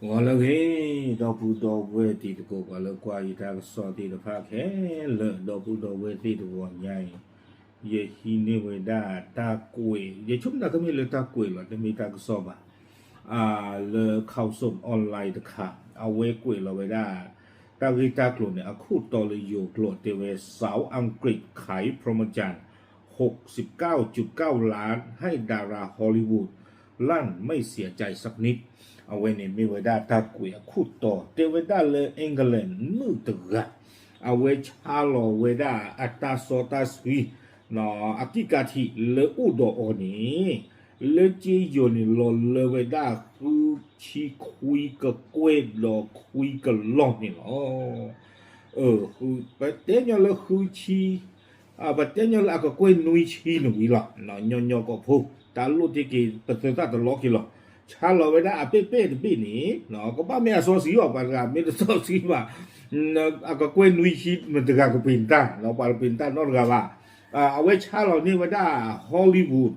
ဂီၤလၢအဂ့ၤ, ဒီပုၢ်ဒီဝဲၢ်တံၤသကိး ပှၤလၢကွၢ်ယတၢ်ကစီၣ်သ့ၣ်တဖၣ်ခဲလၢာ်, ဒီပုၢ်ဒီဝဲၢ်သ့ၣ်တဂီၤညါအံၤ, ယဟံးန့ၢ်ဝဲဒၣ်တၢ်ကွဲး, ယဆိကမိၣ်တၢ်ကမ့ၢ်လၢတၢ်ကွဲးလီၤ, တမ့ၢ်တၢ်ကစီၣ်ဘၣ်. လၢ Khaosod Online တခါ, အဝဲကွဲးလီၤဝဲဒၣ် တၢ်ဂ့ၢ်တၢ်ကျိၤန့ၣ် အခိၣ်တီလၢယိၤကျိာ်တဲဝဲ สาวอังกฤษขายพรหมจรรย์ หกสิบเก้าจุดเก้าล้าน ให้ดาราฮอลลีวูด ลั่นไม่เสียใจสักนิด အဝဲန့ၣ်မ့ၢ်ဝဲဒၣ်တၢ်ကွဲးအခိၣ်တီ, တဲဝဲဒၣ်လၢ England မုၣ်တဂၤ, အဝဲဆါလီၤဝဲဒၣ်အတၢ်စီတၢ်ဆှံ အကံၣ်ကးထံးလၢအိၣ်ဒီးအီၤန့ၣ်, လၢစ့ယိၤန့ၣ် လီၤလၢဝဲဒၣ်ဃုဆံခွံကကွဲၢ်ဒီးခွံကလီၢ်န့ၣ်လီၤ. ပတဲညီလၢဃုဆံ, ပတဲညီလၢအကကွဲၢ်နွံဆံန့ၣ်ဝံၤလီၤ. ညီညီကီၢ်ဖိ, တၢ်လိၣ်တ့ၢ်က့ၤပသၢသၣ်တလီၢ်က့ၤလီၤ. ဆါလီၤဝဲဒၣ်အပဲၣ်ပဲၣ်တဘ့ၣ်န့ၣ်, ကဘၣ်မ့ၢ်အစီဆှံအီၤ, ပှၤတဂၤမ့ၢ်တစီဆှံဘၣ် အကကွဲၢ်နွံဆံမတၤတဂၤကပှ့ၤတၢ်, ပှၤတပှ့ၤတၢ်နီတဂၤဘၣ်. အဝဲဆါလီၤန့ၢ်ဝဲဒၣ် Hollywood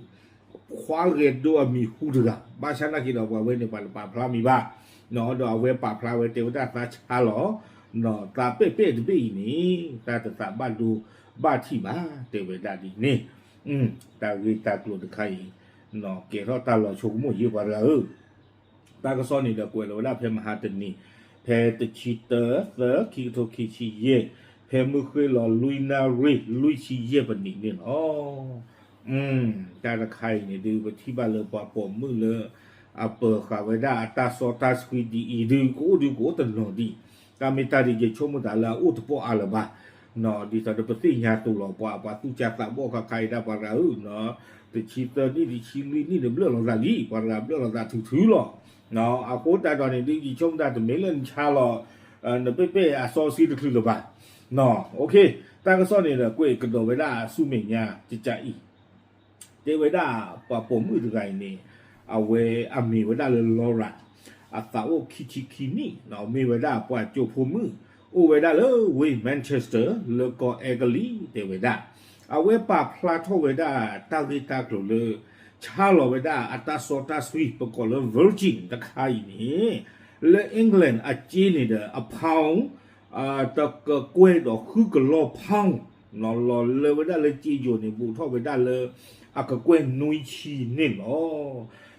ခွါဂဲၤဒိအမံၤဟူတဂၤ, ဘၣ်ဆၣ်နာ်က့ဒီးပှၤဝဲန့ၣ် ပှၤတပာ်ဖျါမံၤဘၣ်, ဒီးအဝဲပာ်ဖျါဝဲတဲဝဲဒၣ်သးဆါလီၤ သးပဲၣ်ပဲၣ်တဘ့ၣ်အံၤန့ၣ် တၢ်တသးဘၣ်ဒိဘၣ်ထံးဘၣ် တဲဝဲဒၣ်ဒ်န့ၣ်. တၢ်ဂ့ၢ်တၢ်ကျိၤတခါအံၤ ကဲထီၣ်တၢ်လီၤဆိကမိၣ်ယ့ၢ်ပှၤတဂၤဧၢ. တၢ်ကစီၣ်န့ၣ်ဒီးကွဲးလီၤဝဲဒၣ်ဖဲမဟါတနံၤ, ဖဲတဆံတၢသၢ ခံကထိခံဆံယဲၢ်, ဖဲမုၢ်ဃ့ၢ်လီၤလွံၢ်နၣ်ရံၣ်လွံၢ်ဆံယဲၢ်ပနံးန့ၣ်လီၤ. တၢ်တခါအံၤန့ၣ်ဒုး ပထံၣ်ဘၣ်လၢပှၤပိာ်မုၣ်လၢ အပၢၤဃာ်ဝဲဒၣ်အတၢ်စီတၢ်ဆှံဒ်အံၤဒုး ကအိၣ်ဒုးကအိၣ်တနီၤဒံး, တၢ်မ့ၢ်တၢ်ဒ်ယဆိကမိၣ်သးလၢအအိၣ်တပီၢ်အါလၢၤဘၣ်. ဒ်သိးဒီးပသ့ၣ်ညါသိးလီၤ ပှၤ ပှၤသူၣ်ကၢ်သးဘီၣ်ခါခါအံၤဒၣ်ပှၤတဂၤဧၢ, တဆံသၢနံၣ်တဆံလွံၢ်နံၣ်န့ၣ်ဘျၢၣ်လီၤသးလံ, ပှၤတဂၤဘျၢၣ်လီၤသးထုးထုးလီၤ. အဃိသတးဒီးန့ၣ်ဒုး ယဆိကမိၣ်သးတမ့ၢ်လၢနဆါလီၤ နပဲၣ်ပဲၣ်အစီဆှံတချုးလၢၤဘၣ်. တၢ်ကစီၣ်န့ၣ်ဒီးကွဲးကဒီးဝဲဒၣ်ဆူမဲာ်ညါကကးအံၤ တဲဝဲဒၣ်ပှၤပိာ်မုၣ်တဂၤအံၤန့ၣ် အဝဲအမံၤဝဲဒၣ်လၢ Laura, အသးအိၣ်ခံဆံခံနံၣ်, မ့ၢ်ဝဲဒၣ်ပှၤကၠိဖိမုၣ်, အိၣ်ဝဲဒၣ်လၢဝ့ၢ် Manchester လၢကီၢ်အဲကလံး တဲဝဲဒၣ်. အဝဲပာ်ဖျါထီၣ်ဝဲဒၣ်တၢ်ဂ့ၢ်တၢ်ကျိၤလၢ ဆါလီၤဝဲဒၣ်အတၢ်စီတၢ်ဆှံ ပကိးလၢ Virgin တခါအံၤန့ၣ် လၢ England အစ့န့ၣ်ဒီး အ pound တကကွဲၢ်ဒီးဃုကလီၢ် pound လီၤလၢဝဲဒၣ်လၢစ့ယိၤန့ၣ် ဘူးထီၣ်ဝဲဒၣ်လၢ အကကွဲၢ်နွံဆံန့ၣ်လီၤ.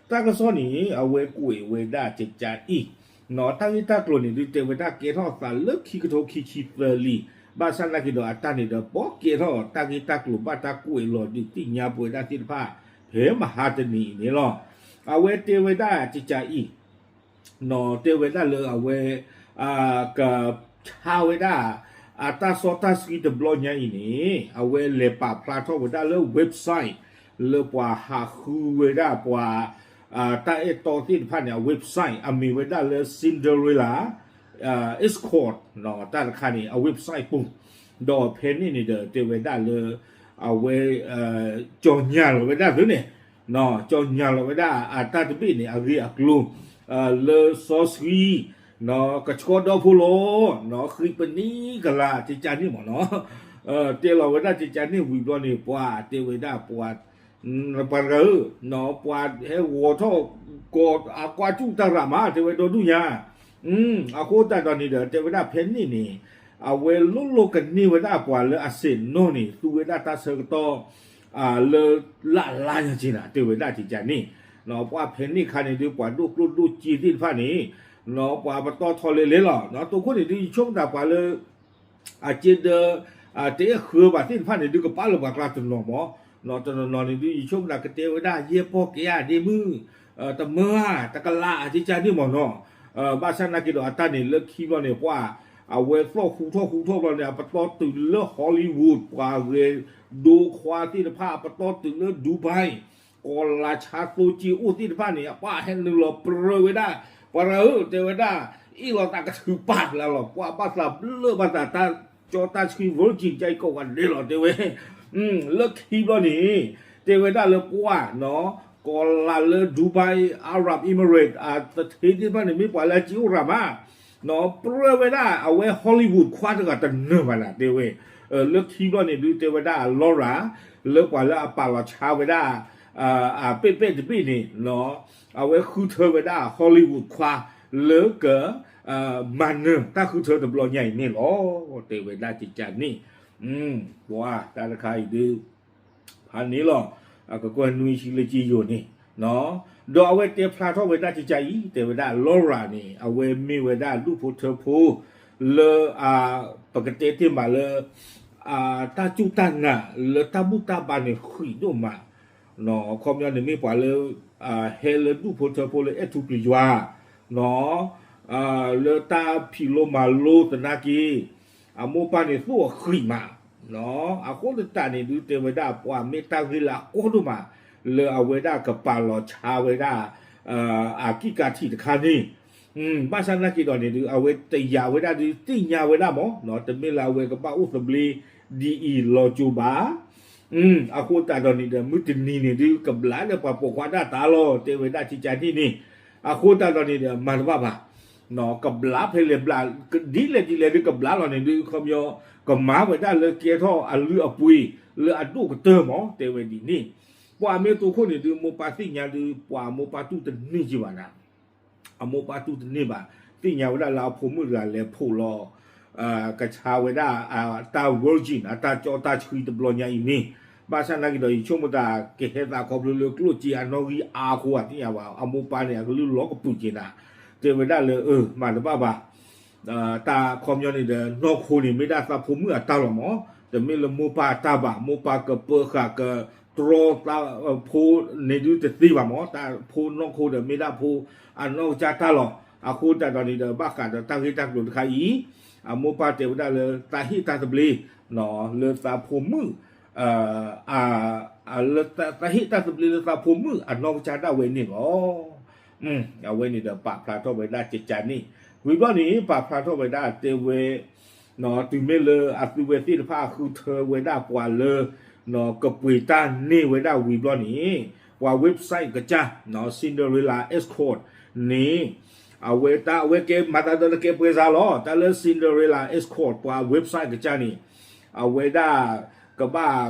တၢ်ကစီၣ်န့ၣ် အဝဲကွဲးဝဲဒၣ်ကကးအံၤ, တၢ်ဂ့ၢ်တၢ်ကျိၤန့ၣ်ဒုးတဲဝဲဒၣ်ကဲထီၣ်သးလၢခံကထိခံဆံသၢလံ, ဘၣ်ဆၣ်နာ်က့ဒီးအတၢ်န့ၣ်ဒီး ပီၣ်ကဲထီၣ်တၢ်ဂ့ၢ်တၢ်ကျိၤဘၣ်တၢ်ကွဲးလီၤဒုးသ့ၣ်ညါပဝဲဒၣ်သ့ၣ်တဖၣ် ဖဲမဟါတနံၤအံၤန့ၣ်လီၤ. အဝဲတဲဝဲဒၣ်ကကးအံၤ တဲဝဲဒၣ်လၢအဝဲ က ဆါဝဲဒၣ် အတၢ်စီတၢ်ဆှံတဘျီညါအံၤန့ၣ် အဝဲလဲၤပာ်ဖျါထီၣ်ဝဲဒၣ်လၢ website လၢပှၤဟးဃုဝဲဒၣ်ပှၤ တၢ်အဲၣ်တီသ့ၣ်တဖၣ်န့ၣ် အ website အမံၤဝဲဒၣ်လၢ Cinderella Escort တၢ်တခါန့ၣ် အ website ပူၤ, ဒီးဖဲန့ၣ်န့ၣ်ဒီးတဲဝဲဒၣ်လၢ အဝဲ ကၠီညၣ်လီၤဝဲဒၣ်သုန့ၣ် ကၠီညၣ်လီၤဝဲဒၣ်အတၢ်တဘ့ၣ်န့ၣ် အဂ့ၢ်အကျိၤ လၢစီဆှံ ကဆှီဒီဖိလီၤ ဃံးပနံကလၤ ကကးန့ၣ်မ့ၢ်နီၤ, တဲလီၤဝဲဒၣ်ကကးန့ၣ်ဝံၤဘျီန့ၣ် ပှၤတဲဝဲဒၣ်ပှၤ ပှၤတဂၤဧၢ, ပှၤဟဲဂီၤထီၣ်ကီးအကွၢ်စူၣ်တၢ်ရၣ်မး တဲဝဲဒီဒူၣ်ညါ, အဃိသတးဒီးန့ၣ်ဒီး တဲဝဲဒၣ်ဖဲန့ၣ်န့ၣ် အဝဲလိၣ်လိၣ်ကန့ၢ်ဝဲဒၣ်ပှၤလၢအစဲးနီၣ်န့ၣ် သူဝဲဒၣ်တၢ်ဆၢကတီၢ် လၢလၢ်လါညါက့ၤနၤ တဲဝဲဒၣ်ကကးန့ၣ်, ပှၤဖဲန့ၣ်ခါန့ၣ်ဒုး ပှၤဒိၣ်ကျိၣ်ဒိၣ်စ့သ့ၣ်တဖၣ်န့ၣ် ပှၤပတီၢ်ထီလဲၤလဲၤလီၤ တိခိၣ်န့ၣ်ဒုး ယဆိကမိၣ်သးပှၤလၢ အစ့ဒၢ တအဲၣ်ဃၢဘၣ်သ့ၣ်တဖၣ်န့ၣ်ဒုး ကပာ်လၢပှၤကျါတနီၤမး, တနီၤနီၤန့ၣ်ဒုး ယဆိကမိၣ်သးကတဲဝဲဒၣ် ယဲၢ်ပီၢ်ကဲဧါဒ့မုၣ်, တမၢဧါ တကလးဧါ ကကးန့ၣ်မ့ၢ်နီၤ, ဘၣ်ဆၣ်နာ်က့ဒီးအတၢ်န့ၣ်လၢခံဘျီန့ၣ် ပှၤ အဝဲသီၣ်ဟူထီၣ်ဟူထီၣ်ဘျီန့ၣ် အပတီၢ်တုၤလၢ Hollywood ပှၤဂဲၤဒိခွါသ့ၣ်တဖၣ် အပတီၢ်တုၤလၢ Dubai ကီၤလၤဆါသိစ့အိၣ်သ့ၣ်တဖၣ်န့ၣ် အပှၤဟဲနုာ်လီၤပြၢဝဲဒၣ် ပှၤတဂၤဧၢ တဲဝဲဒၣ် အ့ၣ်လိာ်သးကထုးပာ်လၢလီၤ ပှၤဘၣ်သးဘျၢဘၣ်သးတၢ်ကၠီတၢ်ဆှံ Virgin ကၠဲကီးဝဲဒၣ်လီၤ တဲဝဲ, လၢခံဘျီန့ၣ် တဲဝဲဒၣ်လၢပှၤနီၤ ကီၤလၤလၢ Dubai Arab Emirates အသထ့သ့ၣ်တဖၣ်န့ၣ် မ့ၢ်ပှၤလၢအစ့အိၣ်ရၤမး နီၤ ပြၢဝဲဒၣ် အဝဲ Hollywood ခွါတဂၤတနၢၤဘၣ်နၤ တဲဝဲ, လၢခံဘျီန့ၣ်ဒုး တဲဝဲဒၣ် Laura လၢပှၤလၢအပာ်လီၤဆါဝဲဒၣ် အပဲၣ်ပဲၣ်တဘ့ၣ်န့ၣ် အဝဲဃုထၢဝဲဒၣ် Hollywood ခွါ လၢက မၤနၢၤတၢ်ဃုထၢတဘျီညါအံၤန့ၣ်လီၤ. တဲဝဲဒၣ်ကကန့ၣ် ပှၤတၢ်တခါအံၤဒုး ဖးန့ၣ်လီၤ. အကကွဲၢ်နွံဆံလၢက့ယိၤန့ၣ် ဒီးအဝဲတဲဖျါထီၣ်ဝဲဒၣ်ကကအံၤ တဲဝဲဒၣ် Laura န့ၣ် အဝဲမ့ၢ်ဝဲဒၣ်ဒူၣ်ဖိထၢဖိ လၢ ပကတဲတ့ၢ်မးလၢ တၢ်စူၢ်တၢ်နာ်လၢတၢ်ဘူၣ်တၢ်ဘါန့ၣ်ဃံးဒိၣ်မး ခီပညီန့ၣ်မ့ၢ်ပှၤလၢ ဟဲလၢဒူၣ်ဖိထၢဖိလၢအဲၣ်ထူပျံၤယွၤ လၢတၢ်ဖံးလိမၤလိသနာ်က့ အမိၢ်ပၢ်န့ၣ်သိၣ်အဃံးမး အဃိသတးန့ၣ်ဒုးတဲဝဲဒၣ် ပှၤမ့ၢ်တၢ်ဂ့ၢ်လၢအကီဒိၣ်မး လၢအဝဲဒၣ်ကပာ်လီၤဆါဝဲဒၣ် အကံၣ်ကးထံးတခါန့ၣ် ဘၣ်ဆၣ်သနာ်က့ဒီးန့ၣ်ဒုး အဝဲတယာ်ဝဲဒၣ်ဒုးသ့ၣ်ညါဝဲဒၣ်မး တမ့ၢ်လၢအဝဲကဘၣ်အိၣ်သဘျ့ဒ်အံၤလီၤကၠိဘၣ် အဃိသတးဒီးန့ၣ်ဒီး မုၢ်တနံၤန့ၣ်ဒုး ကဘျးလၢပှၤပိာ်ခွါဒၣ်တၢ်လီၤ တဲဝဲဒၣ်ကကန့ၣ်န့ၣ် အဃိသတးဒီးန့ၣ်ဒီး မၤတဘၣ်ဘၣ် ကဘျးဖဲလဲၣ်ဘျး ဒ်လဲၣ်ဒ်လဲၣ်ဒုးကဘျးလီၤန့ၣ်ဒုး ခီပညီ ကမၤဝဲဒၣ်လၢကဲထီၣ်အလုၢ်အပှ့ၤလၢအဒိၣ်ကတၢၢ်မး တဲဝဲဒ်န့ၣ် ပှၤမ့ၢ်တိခိၣ်န့ၣ်ဒုး မိၢ်ပၢ်သ့ၣ်ညါဒုး ပှၤအမိၢ်ပၢ်တူၢ်တန့ၢ်က့ဘၣ်နၤ အမိၢ်ပၢ်တူၢ်တန့ၢ်ဘၣ် သ့ၣ်ညါဝဲဒၣ်လၢအဖိမုၣ်တဂၤလဲၤဖိးလီၤ ကဆါဝဲဒၣ် တၢ် virgin အတၢ်ကၠီတၢ်ဆှံတဘျီညါအံၤန့ၣ် ဘၣ်ဆၣ်သနာ်က့ဒီး ယဆိကမိၣ်တၢ်ကဟဲသးခီဖျိလၢကျိၣ်စ့အနီၣ်ဂံၢ်အါအဃိ အသ့ၣ်ညါဘၣ် အမိၢ်ပၢ်န့ၣ် အကလုၢ်လီၤကပုာ်က့ၤနၤ တဲဝဲဒၣ်လၢ အၢ မၤတဘၣ်ဘၣ် တၢ်ခီပညီန့ၣ်ဒီး နီၢ်ခိန့ၣ် မ့ၢ်ဒၣ်သးဖိမုၣ်အတၢ်လီၤမး တမ့ၢ်လၢမိၢ်ပၢ်အတၢ်ဘၣ် မိၢ်ပၢ်ကပၢဃာ်ကတြီသးဖိန့ၣ်ဒုးတသ့ဘၣ်မး တၢ်ဖိနီၢ်ခိဒီး မ့ၢ်ဒၣ်ဖိအနီၢ်ကစၢ်တၢ်လီၤ အဃိသတးဒီးန့ၣ်ဒီး ဘၣ်ဃးဒီးတၢ်ဂ့ၢ်တၢ်ကျိၤတခါအံၤ အမိၢ်ပၢ်တဲဝဲဒၣ်လၢ သးဟ့ၣ်တၢ်သဘျ့ လၢသးဖိမုၣ် လၢသးဟ့ၣ်တၢ်သဘျ့လၢသးဖိမုၣ်အနီၢ်ကစၢ်ဒၣ်ဝဲန့ၣ်လီၤ. အဝဲန့ၣ်ဒီးပာ်ဖျါထီၣ်ဝဲဒၣ်ကကန့ၣ် ဝံၤဘျီန့ၣ် ပာ်ဖျါထီၣ်ဝဲဒၣ်တဲဝဲ တုၤမ့ၢ်လၢအသုဝဲသ့ၣ်တဖၣ်အဃုထၢဝဲဒၣ်ပှၤလၢ ကပှ့ၤတၢ်န့ၢ်ဝဲဒၣ်ဝံၤဘျီန့ၣ် ပှၤ website ကစၢ် Cinderella Escort န့ၣ် အဝဲတၢ်အဝဲကဲမၤသးဒီးတကဲပှဲၤစးလီၤ တၢ်လၢ Cinderella Escort ပှၤ website ကစၢ်န့ၣ် အဝဲဒၣ် ကဘၣ်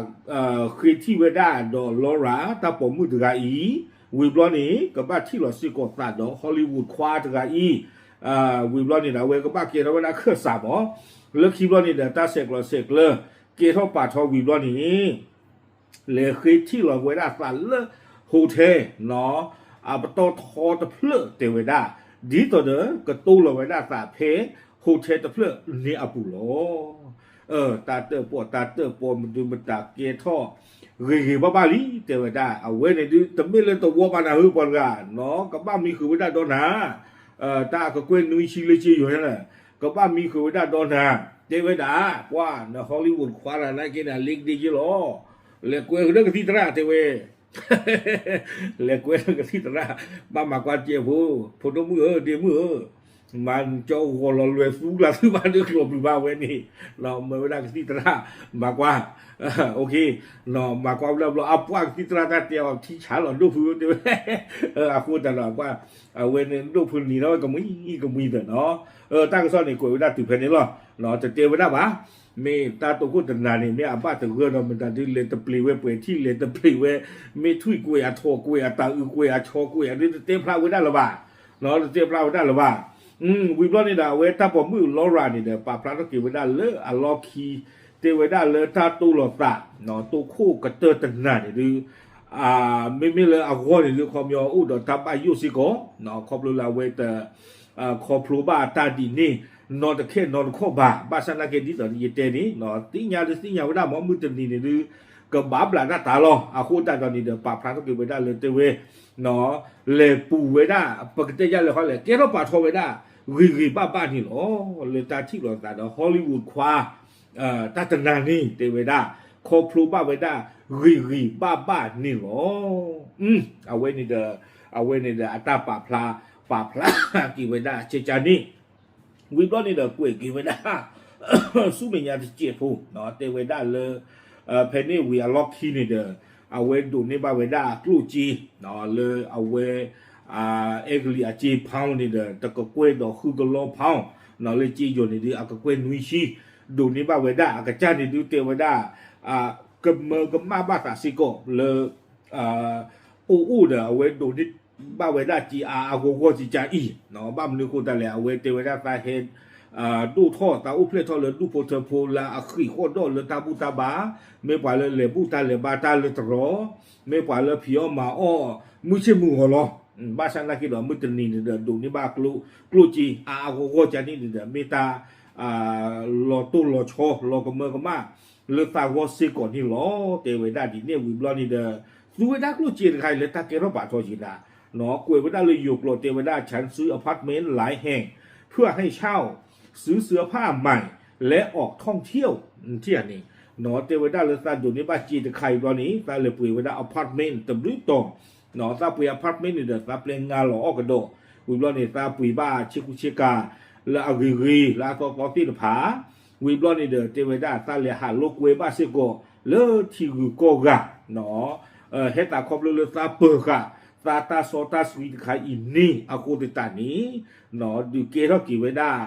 ဃ့ထံၣ်ဝဲဒၣ်ဒီး Laura တၢ်ပိာ်မုၣ်တဂၤအံၤ ဝံၤဘျီန့ၣ် ကဘၣ်ထံၣ်လီၤစ့ၢ်ကီးသးဒီး Hollywood ခွါတဂၤအံၤ ဝံၤဘျီန့ၣ်ဒီး အဝဲကဘၣ်ကဲထီၣ်ဝဲဒၣ်ခၢၣ်စးမး လၢခံဘျီန့ၣ်ဒီး တၢ်ဆဲးကျိးဆဲးကျၢ ကဲထီၣ်ပာ်ထီၣ်ဝံၤဘျီန့ၣ် လဲၤဃ့ထံၣ်လီၤဝဲဒၣ်သးလၢ hotel အပတီၢ်ထီတဖျၢၣ်တဲဝဲဒၣ် ဒ်သိးဒီးကတိၤလီၤဝဲဒၣ်သးဖဲ hotel တဖျၢၣ်န့ၣ်အပူၤလီၤ. တၢ်တၢၣ်ပီၣ်တၢ်တၢၣ်ပီၣ်မဒုမတၤကဲထီၣ် ဂ့ၤဂ့ၤဘၣ်ဘၣ်လံ တဲဝဲဒၣ် အဝဲန့ၣ်ဒုး တမ့ၢ်လၢတဝီဘၣ်နၤဧၢပှၤတဂၤ နီၢ် ကဘၣ်မံဃုာ်ဝဲဒၣ်ဒီးနၤ တၢ်ကကွဲၢ်နွံဆံလၢက့ယိၤန့ၣ် ကဘၣ်မံဃုာ်ဝဲဒၣ်ဒီးနၤ တဲဝဲဒၣ် ပှၤ န Hollywood ခွါတဂၤနာ်က့န့ၣ် အလ့ကဒ့က့လီၤ လဲၤကွဲးကဒီးကသံၣ်သရၣ်တဲဝဲ လဲၤကွဲးကသံၣ်သရၣ် ဘၣ်မၤကွၢ်စဲးဖိ ဖိဒိၣ်မုၣ်ဧၢ ဒ့မုၣ်ဧၢ မၤကၠီဂီၤလီၤလွဲၤသူကျါသုဘၣ်ဒုးကျိၤပျုၤဘၣ်ဝဲန့ၣ် မၢဝဲဒၣ်ကသံၣ်သရၣ် မၤကွၢ် မၤကွၢ်ဝဲဒၣ်ဘျီ အပှၢ်ကသံၣ်သရၣ်တၢ်တဲအီၤထံဆါလီၤဒိၣ်ဖုတဲဝဲ အဃိတၢ်ဒီးပှၢ် အဝဲန့ၣ်ဒိၣ်ဖုနံၤထီၣ်ဝဲကမှံကမှံသၢနီၤ တၢ်ကစီၣ်န့ၣ်ကွဲးဝဲဒၣ်တုၤဖဲန့ၣ်လီၤ တတဲဝဲဒၣ်ဘၣ် မ့ၢ်တၢ်တိခိၣ်တနၤန့ၣ် မ့ၢ်အဘၣ်တဂၢၢ်ဒီးမတၤဒုးလဲၤတပျံၤဝဲပှဲၤထံၣ်လဲၤတပျံၤဝဲ မ့ၢ်ထွံၣ်ကွဲးအထိးကွဲးအတၤအုးကွဲးအဆီကွဲးအဒုးတတဲဖျါဝဲဒၣ်လၢၤဘၣ် တတဲဖျါဝဲဒၣ်လၢၤဘၣ် ဝံၤဘျီန့ၣ်ဒီး အဝဲတၢ်ပိာ်မုၣ် Laura န့ၣ်ဒီး ပာ်ဖျါထီၣ်က့ၤဝဲဒၣ်လၢအလီၢ်ခံ တဲဝဲဒၣ်လၢတၢ်တိၢ်လီၤသး တိခိၣ်ကတၢၢ်တနၤန့ၣ်ဒုး မ့မ့ၢ်လၢအဂီၢ်န့ၣ်ဒုး ခီပညီအိၣ်ဒီးတၢ်ဘၣ်ယိၣ်စ့ၢ်ကီး ခီဖျိလၢအဝဲတ ခီဖျိဘၣ်အတၢ်ဒ်န့ၣ် နီတခဲနီတခီၣ်ဘၣ် ဘၣ်ဆၣ်သနာ်က့ဒ်သိးယတဲန့ၣ် သ့ၣ်ညါဒုးသ့ၣ်ညါဝဲဒၣ်မ့ၢ်မုၢ်တနံၤန့ၣ်ဒုး ကဘၣ်ဘျးတၢ်တၢ်လီၤ အဃိတၢ်ဒီးန့ၣ်ဒီး ပာ်ဖျါထီၣ်က့ၤဝဲဒၣ်လၢတဲဝဲ လဲၤပူၤဝဲဒၣ် ပကတဲယၤလဲၣ်ဃီလဲၣ် ကဲထီၣ်ပာ်ထီၣ်ဝဲဒၣ် ဂ့ၤဂ့ၤဘၣ်ဘၣ်န့ၣ်လီၤ. လၢတၢ်ထံၣ်လိာ်သးဒီး Hollywood ခွါ တၢ်တနၤန့ၣ် တဲဝဲဒၣ် ခီဖျိဘၣ်ဝဲဒၣ် ဂ့ၤဂ့ၤဘၣ်ဘၣ်န့ၣ်လီၤ. အဝဲန့ၣ်ဒီး အဝဲန့ၣ်ဒီးအတၢ်ပာ်ဖျါ ပာ်ဖျါက့ၤဝဲဒၣ်ကကန့ၣ် ဝံၤဘျီန့ၣ်ဒီးကွဲးက့ၤဝဲဒၣ် ဆူမဲာ်ညါတစဲးဖိ တဲဝဲဒၣ်လၢ ဖဲန့ၣ်ဝံၤအလီၢ်ခံန့ၣ်ဒီး အဝဲဒိးန့ၢ်ဘၣ်ဝဲဒၣ်ကျိၣ်စ့ လၢအဝဲ အဲကလံးအစ့ pound န့ၣ်ဒီး တကကွဲၢ်ဒီးဃုကလီ pound လၢစ့ယိၤန့ၣ်ဒီး အကကွဲၢ်နွံဆံ ဒိးန့ၢ်ဘၣ်ဝဲဒၣ် အကစၢ်န့ၣ်ဒုးတဲဝဲဒၣ် ကမၢကမၣ်ဘၣ်သးစ့ၢ်ကီးလၢ အိၣ်အိၣ်ဒီးအဝဲဒိးန့ၢ် ဘၣ်ဝဲဒၣ်စ့အါအါဂီၢ်ဂီၢ်ကကါအံၤ, ဘၣ်မနုၤအဃိသတးလဲၣ်, အဝဲတဲဝဲဒၣ်သးဟဲ ဒိၣ်ထီၣ်သးအိၣ်ဖျဲၣ်ထီၣ်လၢဒူၣ်ဖိထၢဖိလၢအဃံးဃီၣ်ဒီၣ်လၢတၢ်ဘူၣ်တၢ်ဘါ, မ့ၢ်ပှၤလၢလဲၤဘူၣ်တၢ်လဲၤဘါတၢ်လၢတရီ, မ့ၢ်ပှၤလၢဖံးအီၣ်မၤအီၣ်မုၢ်ဆ့ၣ်မုၢ်ဂီၤလီၤ. ဘၣ်ဆၣ်နာ်က့ဒီး မုၢ်တနံၤန့ၣ်ဒီး ဒိးန့ၢ်ဘၣ်ကျိၣ်စ့ အါအါဂီၢ်ဂီၢ်ကန့ၣ်ဒီး မ့ၢ်တၢ် လီၤတိၢ်လီၤဆီ လီၤကမၢကမၣ် လၢသးဂီၢ်စ့ၢ်ကီးန့ၣ်လီၤ. တဲဝဲဒၣ်ဒ်န့ၣ်ဝံၤဘျီန့ၣ်ဒီး သူဝဲဒၣ်ကျိၣ်စ့တခါအံၤလၢတၢ်ကဲထီၣ်ပာ်ထီၣ်က့ၤဒၣ်, ကွဲးဝဲဒၣ်လၢယိၤကျိာ်တဲဝဲဒၣ် ฉันซื้ออพาร์ตเมนต์หลายแห่ง เพื่อให้เช่า ซื้อเสื้อผ้าใหม่ และออกท่องเที่ยว ထံၣ်ဧါန့ၣ်, တဲဝဲဒၣ်လၢသးဒိးန့ၢ်ဘၣ်စ့တခါအံၤဘျီန့ၣ် သးလဲၤပှ့ၤဝဲဒၣ် apartment တဘျုးတီၤ, သးပှ့ၤ apartment န့ၣ်ဒီး သးပျဲငါလီၤအီၣ်ကဒီး, ဝံၤဘျီန့ၣ် သးပှ့ၤဘၣ်ဆ့ကူဆ့ကၤ လၢအဂ့ၤဂ့ၤ လၢအသီသီသ့ၣ်တဖၣ်, ဝံၤဘျီန့ၣ်ဒီး တဲဝဲဒၣ်သးလဲၤဟးလိာ်ကွဲဘၣ်စ့ၢ်ကီး လၢထံဂုၤကီၢ်ဂၤ ဟဲသးခီဖျိလၢသးပၢၤဃာ် သးတၢ်စီတၢ်ဆှံတခါအံၤန့ၣ် အဃိသတးန့ၣ် ဒုးကဲထီၣ်က့ၤဝဲဒၣ်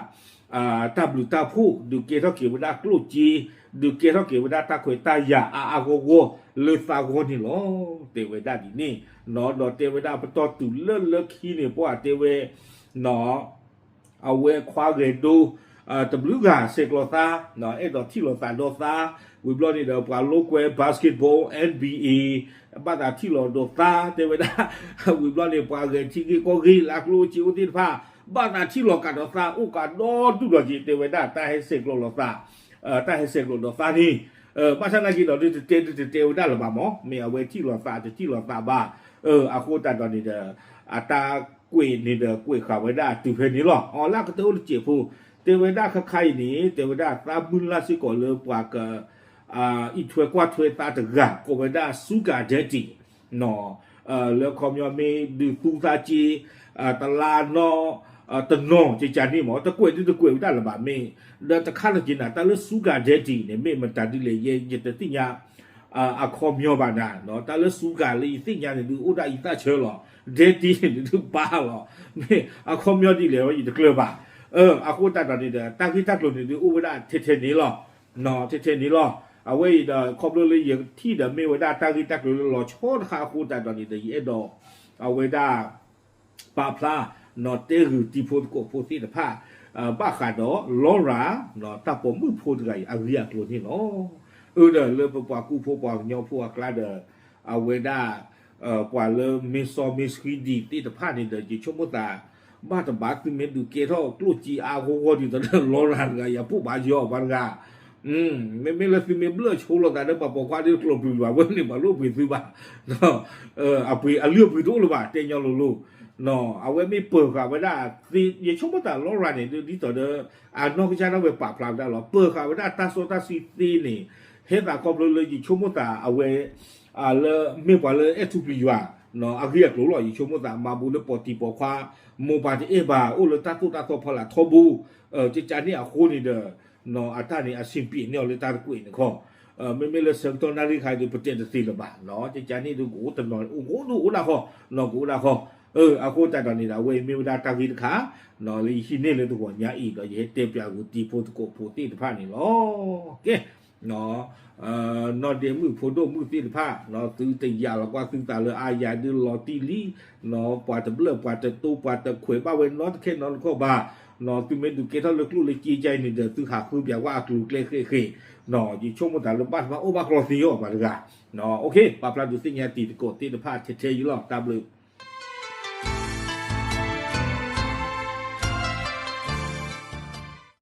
တၢ်ဘျုးတၢ်ဖှိၣ်, ဒုးကဲထီၣ်က့ၤဝဲဒၣ်ကျိၣ်စ့, ဒုးကဲထီၣ်က့ၤဝဲဒၣ်တၢ်ခွဲးတၢ်ယာ်အါအါဂီၢ်ဂီၢ်လၢသးဂီၢ်န့ၣ်လီၤ. တဲဝဲဒၣ်ဒ်န့ၣ်, ဒီးတဲဝဲဒၣ်ပတီၢ်တုၤလၢလၢခံန့ၣ် ပှၤတဲဝဲ အဝဲခွါဂဲၤဒိ တဘျုးဂၤဆဲးကျိးသး, အဲၣ်ဒိးထံၣ်လိာ်သးဒီးသး, ဝံၤဘျီန့ၣ်ဒီး ပှၤလိာ်ကွဲ basketball NBA ဘၣ်သးထံၣ်လိာ်ဒီးသး တဲဝဲဒၣ်, ဝံၤဘျီန့ၣ် ပှၤဂဲၤထံဂ့ၢ်ကီၢ်ဂ့ၢ်လၢအကျိၣ်စ့အိၣ်သ့ၣ်တဖၣ် ဘၣ်သးထံၣ်လိာ်ကဒီးသး အိၣ်ကဒီဒူၣ်ဒီးက့ၤ တဲဝဲဒၣ်တၢ်ဟဲဆဲးကျိးလိာ်သး, တၢ်ဟဲဆဲးကျိးဒီးသးန့ၣ်, ဘၣ်ဆၣ်နာ်က့ဒီး ဒုးတတဲဒုးတတဲဝဲဒၣ်လၢၤဘၣ်မး, မ့ၢ်အဝဲထံၣ်လိာ်သးတထံၣ်လိာ်သးဘၣ်, အဃိသတးဒီးန့ၣ်ဒီး အတၢ်ကွဲးန့ၣ်ဒီးကွဲးဃာ်ဝဲဒၣ်တုၤဖဲန့ၣ်လီၤ. အီၤလၢအကတၢၢ်အိၣ်တစဲးဖိ, တဲဝဲဒၣ်ခါခါအံၤန့ၣ် တဲဝဲဒၣ်သးမုၢ်လၢ်စ့ၢ်ကီးလၢပှၤက အံးထွဲကွၢ်ထွဲသးတဂၤ ကိးဝဲဒၣ် sugar daddy လၢခီပညီမ့ၢ်ဒုးသူသးစ့ တလါနီၢ် တနီၤကကန့ၣ်မး တကွဲးဒုးတကွဲးဝဲဒၣ်လၢၤဘၣ်မ့ၢ်, ဒီးတခါတက့ၤနၤ တၢ်လၢ sugar daddy န့ၣ် မ့ၢ်မတၤဒ်လဲၣ် ယဲ ယတသ့ၣ်ညါ အခီပညီဘၣ်နၤ, တၢ်လၢ sugar လၢယသ့ၣ်ညါန့ၣ်ဒုးအိၣ်ဒၣ်အံသၣ်ဆၢလီၤ, daddy န့ၣ်ဒုးပၢ်လီၤ, မ့ၢ်အခီပညီဒ်လဲၣ် ယတကျၢၤဘၣ်, အဃိသတးဒီးန့ၣ်ဒီး တၢ်ဂ့ၢ်တၢ်ကျိၤန့ၣ်ဒုးအိၣ်ဝဲဒၣ်ထဲထဲန့ၣ်လီၤ, ထဲထဲန့ၣ်လီၤ. အဝဲအံၤဒီး ခီဖျိလၢယထံၣ်ဒီးမ့ၢ်ဝဲဒၣ်တၢ်ဂ့ၢ်တၢ်ကျိၤလၢလီၤဆီတခါအဃိသတးဒီးန့ၣ်ဒီး ယအဲၣ်ဒိး အဝဲဒၣ် ပာ်ဖျါ နီၢ်တဲဂုာ်တံၤဖိသကိးဖိသ့ၣ်တဖၣ် ဘၣ်ဃးဒီး Laura တၢ်ပိာ်မုၣ်ဖိတဂၤအံၤ အဂ့ၢ်အကျိၤန့ၣ်လီၤ. အၢဒီးလၢပပှၤကူဖိပှၤကညီဖိအကျါဒီး အဝဲဒၣ် ပှၤလၢမ့ၢ်စီမ့ၢ်ဆှံဒံးသ့ၣ်တဖၣ်န့ၣ်ဒီး ယဆိကမိၣ်သး ဘၣ်တဘၣ်သုမ့ၢ်ဒုးကဲထီၣ်ကျိၣ်စ့အါအါဂီၢ်ဂီၢ်ဒ်သိးဒီး Laura တဂၤအံၤ အပိၢ်ဘၣ်ယီၤဘၣ်တဂၤ မ့မ့ၢ်လၢသုမ့ၢ်ဘျၢၣ်ဆိလိာ်သးဒီးပှၤပိာ်ခွါဒီးကျိာ်ပျုၤဘၣ် ဝဲန့ၣ်ပှၤလိၣ်ပှ့ၤသုဘၣ်, အပှ့ၤအလုၢ်အပှ့ၤတအိၣ်လၢၤဘၣ် တဲညီလိၤလိၤ, အဝဲမ့ၢ်ပၢၤဃာ်ဝဲဒၣ်သ့ ယဆိကမိၣ်သး Laura န့ၣ် ဒ်သိးဒီး အနီၢ်ကစၢ်ဒၣ်ဝဲပာ်ဖျါဝဲဒၣ်လီၤ ပၢၤဃာ်ဝဲဒၣ်တၢ်စီတၢ်ဆှံသ့န့ၣ် ဟဲသးခီဖျိလၢယဆိကမိၣ်သးအဝဲ လၢမ့ၢ်ပှၤလၢအဲၣ်ထူပျံၤယွၤ အဂ့ၢ်အကျိၤလီၤ ယဆိကမိၣ်သးမၤဘူးလၢပိာ်တံၤပိာ်ခွါ မိၢ်ပၢ်တအဲၣ်ဘၣ် အိၣ်လၢတၢ်သိၣ်တၢ်သီဖီလာ်ထီဘိ ကကန့ၣ်အဃိန့ၣ်ဒီး အတၢ်န့ၣ်အဆင်ပြေန့ၢ်အီၤလၢတၢ်တကွဲးန့ၣ်ခီ, မ့မ့ၢ်လၢဆၢကတီၢ်နၣ်ရံၣ်ခါဒီး ပတဲတသ့လၢၤဘၣ်, ကကန့ၣ်ဒုးကအိၣ်တနီၤ အိၣ်ဒိၣ်အိၣ်ဒၣ်ဃီ, ကအိၣ်ဒၣ်ဃီ, အဃိသတးဒီးန့ၣ်ဒီး အဝဲအံၤမ့ၢ်ဝဲဒၣ်တၢ်ဂ့ၢ်တခါ လၢယဟံးန့ၢ်လၢတဂီၤညါအံၤဒီး ယဟဲတဲပၠးဂုာ်တံၤဖိသကိးဖိသ့ၣ်တဖၣ်န့ၣ်လီၤ. ကဲ နီၢ်ဒ့မုၣ်ဖိဒိၣ်မုၣ်သ့ၣ်တဖၣ် သုတယာ်လီၤကွၢ်သုသးလၢအါယၤဒုးလီၤတံၢ်လံ, ပှၤတဘျၢၣ်ပှၤတတိပှၤတခွဲးဘၣ်ဝဲနီတခဲနီတခီၣ်ဘၣ်, သုမ့ၢ်ဒုးကဲထီၣ်လၢကျိၣ်လၢစ့ကါအံၤန့ၣ်ဒီး သုဟးဃုပၠးကွၢ်အကျိၤအကျဲဃဲးဃဲး, ယဆိကမိၣ်သးလၢဘၣ်တဘၣ်အိၣ်ဘၣ်ကျီသ့အီၤဘၣ်တဂၤ, ပာ်ဖျါဒုးသ့ၣ်ညါတံၤသကိးသ့ၣ်တဖၣ်ထဲထဲအံၤလီၤ တၢ်ဘျုး